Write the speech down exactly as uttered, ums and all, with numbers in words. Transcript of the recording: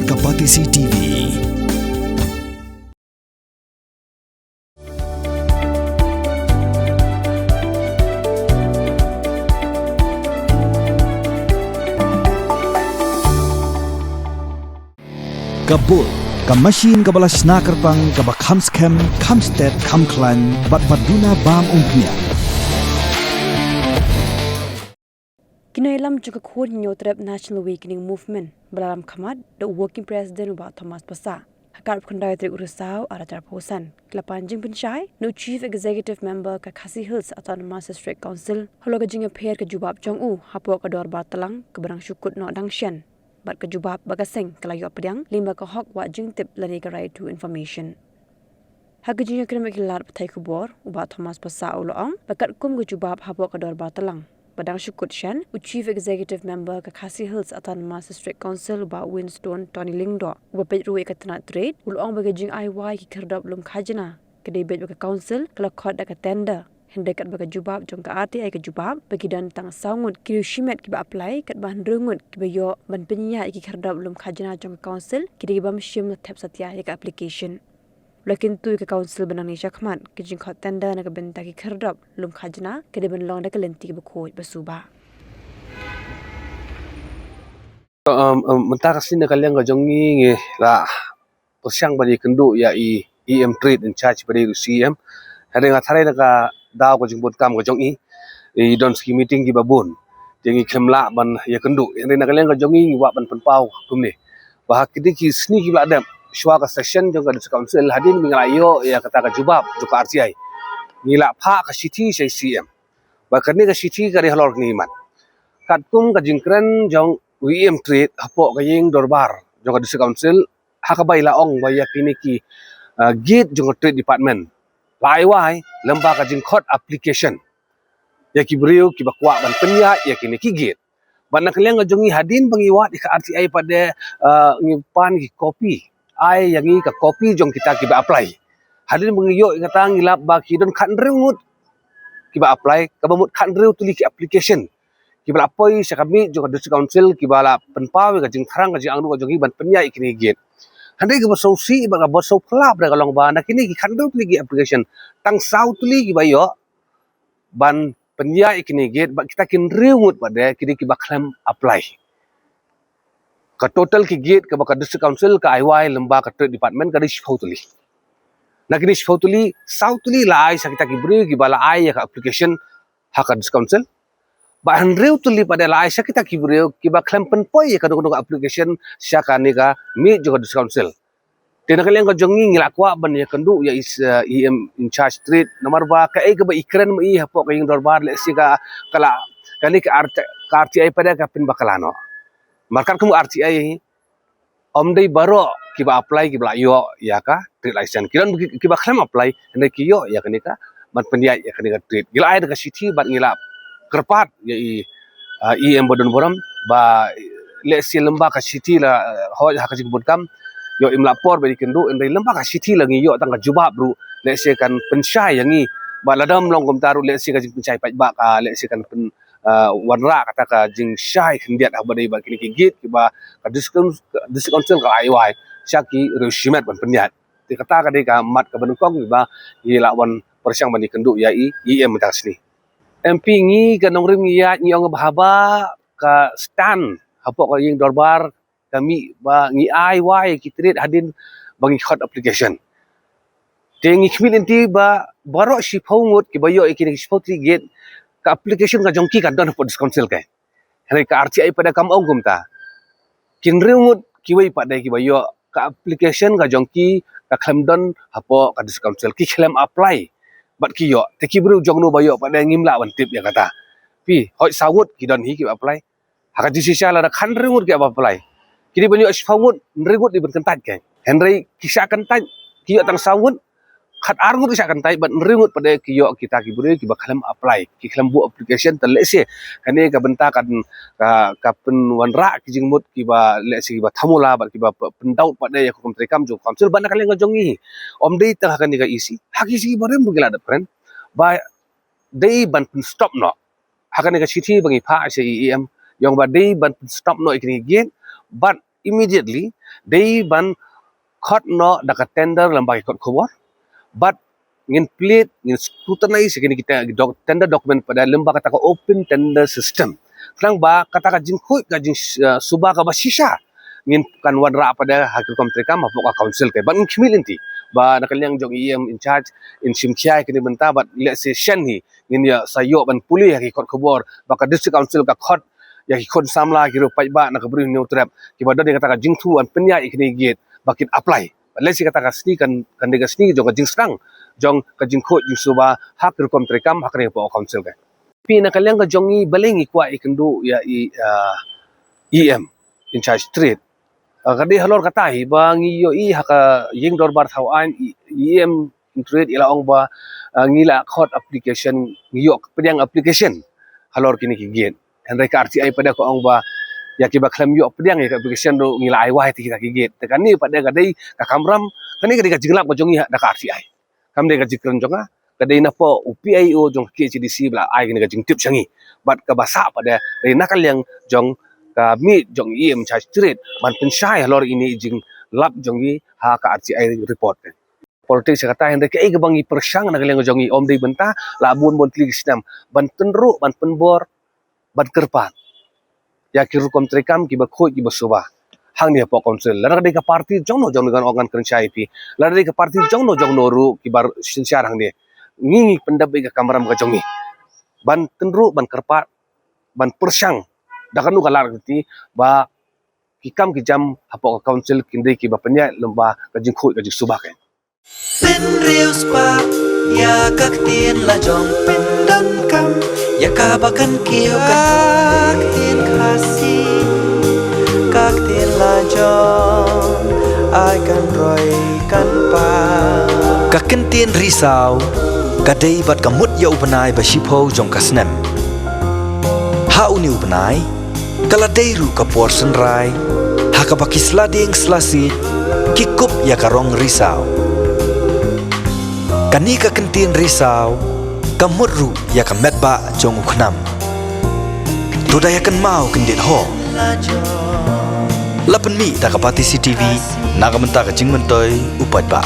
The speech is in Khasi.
Ka Batesi T V. Ka Bull, ka machine kaba la shna kyrpang, kaba kham skhem, kham stet, kham khlaiñ, bad ba duna bam umphniang. Ki nongïalam jong ka Khun Hynñiewtrep National Awakening Movement ba la ram khmat da u Working President u Bah Thomas Passah, ha ka arphew khyndai tarik u Risaw arhajar arphew san, ki la pan jingpynshai na u Chief Executive Member ka Khasi Hills Autonomous District Council halor ka jingïapher ka jubab jong u hapoh ka dorbar tlang kaba dang shu kut noh dang shen, bad ka jubab ba ka seng ka la ïoh pdiang lyngba ka hok wad jingtip lane ka right to information. Ha ka jingïakren bad ki lad pathai khubor, u Bah Thomas Passah u la ong ba katkum ka jubab hapoh ka dorbar tlang ba dang shu kut shen, u Chief Executive Member ka Khasi Hills Autonomous District Council u Bah Winston Tony Lyngdoh, uba peit ruh ïa ka tnat trade, u la ong ba ka jingai wai ki khyrdop lum khajna ka dei beit ba ka Council ka la khot da ka tender. Hynrei katba ka jubab jong ka R T I ka jubab ba ki don tang saw ngut ki riew shimet kiba apply, katba hynriew ngut kiba ïoh ban pynïaid ïa ki khyrdop lum khajna jong ka Council ki dei ki bym shym la thep satia ïa ka application. U la kyntu ïa ka Council ba nangne shakhmat ka jingkhot tender na ka bynta ki khyrdop lum khajna ka dei ban long da ka lynti kaba khuid ba suba. Um, um, mynta ka sngi na ka liang ka jong ngi, ngi la pyrshang ban ïakynduh ïa i E M Trade in charge ba dei ruh C E M. Hynrei nga tharai na ka daw ka jingbun kam ka jong i, i don sa ki meeting kiba bun, te ngi khlem lah ban ïakynduh. Hynrei na ka liang ka jong ngi, ngi wad ban pynpaw kumne ba ha kine ki sngi kiba la dep, shuwa ka session jong ka District Council, hadien ba ngi la ïoh ïa kata ka jubab jong ka R T I, ngi la phah ka shithi sha i C E M. Ba kane ka shithi ka dei halor kine ki mat. Katkum ka jingkren jong u E M Trade hapoh ka ïing dorbar jong ka District Council, ha kaba i la ong ba ïa kine ki, ah, gate jong ka Trade Department la ai wai lyngba ka jingkhot application ïa ki briew kiba kwah ban pynïaid ïa kine ki gate. Bad na ka liang ka jong ngi, hadien ba ngi wad ïa ka R T I pat de, ah, ngi pan ki copy, ai ïa ngi ka copy jong kita kiba apply. Hadien ba ngi ïoh ïa kata, ngi lap ba ki don khathynriew ngut kiba apply, kaba mut khathynriew tylli ki application kiba la poi sha ka miej jong ka District Council, kiba la pynpaw ïa ka jingthrang, ka jingangnud ka jong ngi ban pynïaid ïa kine ki gate. Hynrei kaba sngewsih bad kaba sngewphylla bha ka long ba na kine ki khathynriew tylli ki application, tang saw tylli kiba ïoh ban pynïaid ïa kine ki gate, bad kita ki hynriew ngut pat de ki dei kiba khlem apply. Ka total ki gate kaba ka District Council ka ai wai lyngba ka Trade Department ka dei shiphew tylli. Na kine shiphew tylli, saw tylli la ai sha kita ki briew kiba la ai ïa ka application ha ka District Council. Bad hynriew tylli pat de la ai sha kita ki briew kiba khlem pynpoi ïa kano kano ka application sha kane ka miej jong ka District Council. Te na ka liang ka jong ngi, ngi la kwah ban ïakynduh ïa i, eh, E M in charge Trade, namar ba kaei kaba i kren ma i hapoh ka ïing dorbar, lehse ka, ka la, kane ka R T, ka R T I pat de ka pynbakla noh. Namar katkum ka R T I, ym dei baroh kiba apply kiba la ïoh ïa ka trade license. Ki don ki, kiba khlem apply, hynrei ki ïoh ïa kane ka, ban pynïaid ïa kane ka trade. Ngi la ai da ka shithi bad ngi la kyrpad ïa i, ah, E M ba don burom ba lehse lyngba ka shithi la, eh, hoi ha ka jingbun kam, ïoh im lah por ba ïakynduh, hynrei lyngba ka shithi la ngi ïoh tang ka jubab ruh, lehse kan pynshai ïa ngi. Bad lada ym long kumta ruh, lehse ka jingpynshai paidbah ka, lehse kan pyn, ah, wanrah kata ka jingshai khyndiat haba dei bad kine ki gate kiba ka District, District Council ka ai wai sha ki riew shimet ban pynïaid. Te kata ka dei ka mat kaba nyngkong kaba ngi la wan pyrshang ban ïakynduh ïa i E M mynta ka sngi. M P, ngi ka nongrim ngi ïaid, ngi ong ba haba ka stand hapoh ka ïing dorbar ka mih ba ngi ai wai ki trade hadien ba ngi khot application. Te ngi khmih lynti ba baroh shiphew ngut kiba ïoh ïa kine ki shiphew tylli ki gate, ka application ka jong ki ka don hapoh District Council keiñ. Hynrei ka R T I pat de kam ong kumta. Ki hynriew ngut kiwei pat de kiba ïoh, ka application ka jong ki ka khlem don hapoh ka District Council, ki khlem apply bad ki ïoh. Te ki briew jong no ba ïoh pat de ngim lah ban tip ïa kata. Phi, hoi saw ngut ki don hi kiba apply. Ha ka jingshisha lada khathynriew ngut kiba apply, ki dei ban ïoh shiphew ngut, hynriew ngut dei ban kyntait keiñ. Hynrei ki shah kyntait, ki ïoh tang saw ngut, khatar ngut ki shah kyntait bad hynriew ngut pat de ki ïoh kita ki briew kiba khlem apply, ki khlem buh application. Te lehse kane ka bynta kan, ka, ka pynwanrah ki jingmut kiba lehse kiba thamula bad kiba p-, pyndaut pat de ïa ka kum treikam jong ka Council bad na ka liang ka jong ngi. Ym dei tang ha kane ka E C, ha ki E C kiba rim ruh ngi la dep kren ba dei ban pynstop noh. Ha kane ka shithi ba ngi phah sha i E M, ïa ong ba dei ban pynstop noh ïa kine ki gate bad immediately dei ban khot noh da ka tender lem bad ki kot khubor. Bad ngin plie, ngin scrutinize ïa kine ki te-, doc-, tender document pat de lem bad kata ka open tender system. Khnang ba kata ka jingkhuid ka jing, eh, suba kaba shisha ngin kan wanrah pat de ha ki rukom treikam hapoh ka council kein. Bad ngin khmih lynti ba na ka liang jong i E M in charge in shim khia ïa kine ki bynta bad lehse shen hi ngin ïa sa ïoh ban pule ha ki kot khubor ba ka district council ka khot ïa ki khun samla ki riewpaidbah na ka Bri u Hynñiewtrep kiba don ïa kata ka jingthmu ban pynïaid ïa kine ki gate ba kin apply. Lehse kata ka sngi kan, kan dei ka sngi jong ka jingsdang jong ka jingkhuid jingsuba ha ki rukom treikam ha kane hapoh council kein. Phi, na ka liang ka jong ngi balei ngi kwah ïakynduh ïa i, ah, E M in charge trade. Ah, ka dei halor kata hi ba ngi ïohi ha ka ïing dorbar thaw aiñ i, i E M in trade i la ong ba, ah, ngi la khot application, ngi ïoh pdiang application halor kine ki gate. Hynrei ka R T I pat de ka ong ba ïa kiba khlem ïoh pdiang ïa ka application ruh ngi la ai wai ïa kita ki gate. Te kane pat de ka dei ka kamram, kane ka dei ka jinglap ka jong ngi ha, da ka R T I. Kam dei ka jingkren jong nga, ka dei napoh u P I O jong ka K H A D C ba la ai kane ka jingtip sha ngi. Bad kaba sah pat de dei na ka liang jong ka mih jong i E M in charge trade ban pynshai halor ine i jinglap jong ngi ha ka R T I report. Politics ïa kata, hynrei kaei kaba ngi pyrshang na ka liang jong ngi, ym dei bynta, la bun bun tylli ki snem ban tynruh, ban pynbor, ban kyrpad ïa ki rukom treikam kiba khuid kiba suba hangne hapoh council. Lada ka dei ka party jongno jongno, ngan ong, ngan kren shai ïa phi, lada ka dei ka party jongno jongno ruh kiba synshar hangne, ngi ngi pyndep ïa ka kamram ka jong ngi ban tynruh, ban kyrpad, ban pyrshang da kano ka lad ka lynti ba ki kam ki jam hapoh ka council kin dei kiba pynïaid lem bad ka jingkhuid ka jingsuba kein. Pynriewspah ïa ka ktien lajong, pyndonkam ïa kaba kan kiew, ka ktien Khasi, ka ktien lajong, ai kan roi kan pang. Ka kyntien Risaw ka dei bad ka mut ïa u bnai ba shiphew jong ka snem. Ha une u bnai ka la dei ruh ka por synrai ha kaba ki sla dieng sla siej ki kup ïa ka rong risaw. Kane ka kyntien Risaw ka mut ruh ïa ka metbah jong u khnam. To da ïa kynmaw kyndit ho. La pynmih da ka Batesi T V na ka bynta ka jingmyntoi u paidbah.